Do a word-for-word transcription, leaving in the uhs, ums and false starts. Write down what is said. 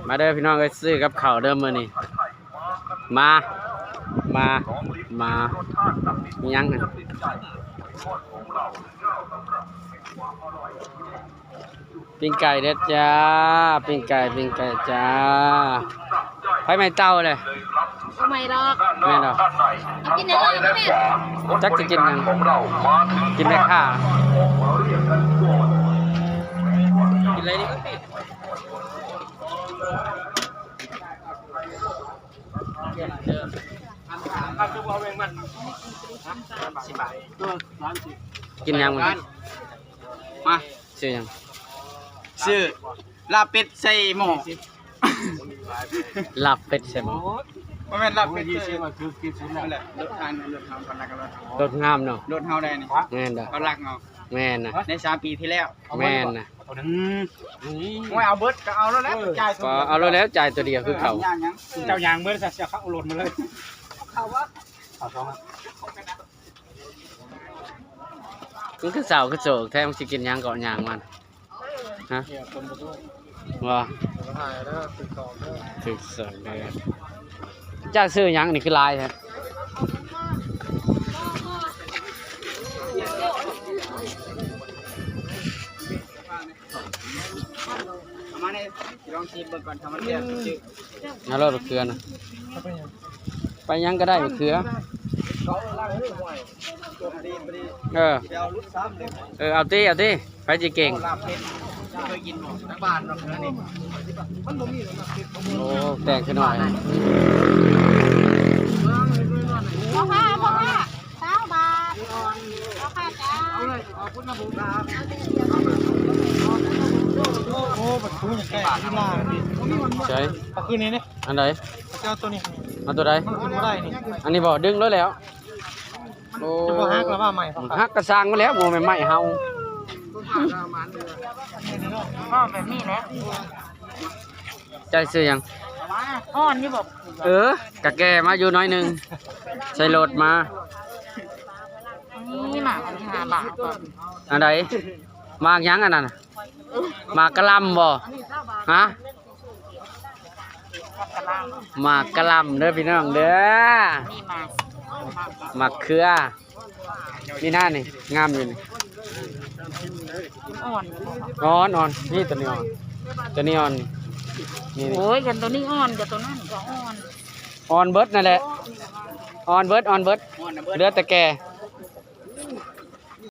มาเด้อพี่น้องเอ้ย ซื้อกับข้าวเด้อมื้อนี้ มา มา มา มีหยังหั่น ปิ้งไก่เด้อจ้า ปิ้งไก่ ปิ้งไก่จ้า ไผไหม้เตาเลย บ่ไหม้ดอก แม่นดอก เอากินหยังล่ะแม่ จักสิกินหยัง กินแม่ค้า กินอะไรดีครับพี่ กินหยังมัน มา ซื้อหยัง ซื้อลาบเป็ดใส่หม้อ ลาบเป็ดใส่หม้อ บ่แม่นลาบเป็ดใส่ นั่นแหละ รถทาน รถทาน รถทาน รถงามเนาะ รถเฮาได้นี่ แม่นเด้อ เขารักเฮา แม่นนะ ในสามปีที่แล้ว แม่นนะ อืม โอ้ย เอาเบิดก็เอาแล้วแหละ จ่ายตัว ก็เอาแล้ว จ่ายตัวเดียวคือเขา เจ้ายางเบิดซะ เสียเขาเอารถมาเลย เขาว่า เอาสอง มันคือเศร้าคือโศกแท้ มันสิกินหยังเกาะหยังมัน ฮะ ว่า ถืกสองเด้อ ถืกสองเด้อ เจ้าซื้อหยังนี่คือหลายแท้ เอามาเนี่ย ลองชิมเบิ่งก่อน ถ้ามันแซ่บจริง เอาเลยบักเขือนะ ไปหยังก็ได้บักเขือ เออ เออ เอาติ เอาติ ไปสิเก่ง เคยกินบ่ ทั้งบ้านเนาะ เนื้อนี่ โอ้ แตกขึ้นหน่อย พ่อค้า พ่อค้า เก้าบาท เอาค่ะจ้า โอ้ บักทูอย่างแก่ที่ล่า ใช่ เอาคืนนี้เนี่ย อันใด เจ้าตัวนี้ เอาตัวใด มันขึ้นบ่ได้นี่ อันนี้บ่ ดึงเลยแล้ว โอ้ จะบ่ฮักแล้วว่าใหม่ ฮักกระซังมาแล้ว โมไม่ไหม้เฮา ก็แบบนี้แหละ ใจซื้อหยัง อ่อนอยู่บ่ เออ กะแก่มาอยู่น้อยหนึ่ง ใส่รถมา นี่หมากอันนี้ห้าบาทก่อน อันใด หมากหยังอันนั้นน่ะ หมากกะหล่ำบ่ ฮะ หมากกะหล่ำเด้อพี่น้องเด้อ นี่หมาก หมากเขือ นี่หน้านี่ งามอยู่นี่ อ่อน อ่อน อ่อน นี่ตัวนี้อ่อน ตัวนี้อ่อน นี่ นี่ โอ้ย กันตัวนี้อ่อน กับตัวนั้นก็อ่อน อ่อนเบิดนั่นแหละ อ่อนเบิด อ่อนเบิด เหลือแต่แก่